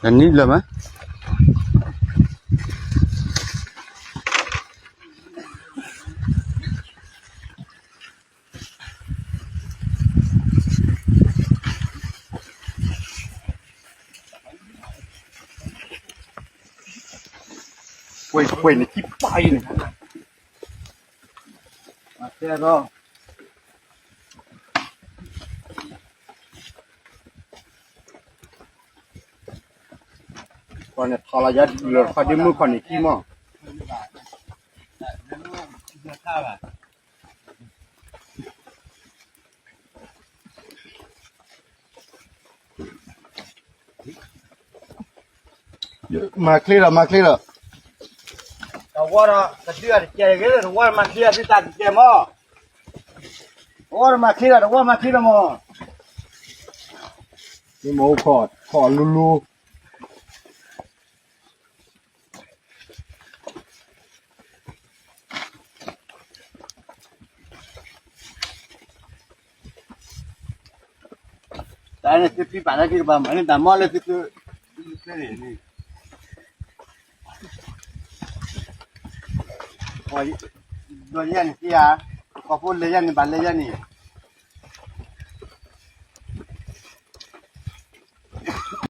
ອັນນີ້ເລີຍມະ ໂອ້ຍ ໂອ້ຍ ໃນທີ່ໄປນີ້ ມາແຊະເນາະ. ກ່ອນຈະທໍລະຍະເຫຼືອຂ້ອຍໄດ້ມື້ຂ້ອຍນີ້ຂີ້ໝໍ້ ມາຄລີລະ ມາຄລີລະ ກະວ່າລະ ກະເດືອດແກ່ເລີຍ ວ່າມາຄລີທີ່ຕັດແກ່ໝໍ້ ໂອ້ ມາຄລີລະ ວ່າມາຄລີລະໝໍ້ ນີ້ໝໍ້ຂອດ ຂອດລູຕາຍນະ ຊິປີປານນະ ຄືບາມານີ້ຕາມອດເລີຍ ຄື ຄື ຄືນີ້ ໂອ້ຍ ໂດນເຢັນເສຍ ຂໍພຸດເລີຍເຢັນ ບາດເລີຍເຢັນນີ້.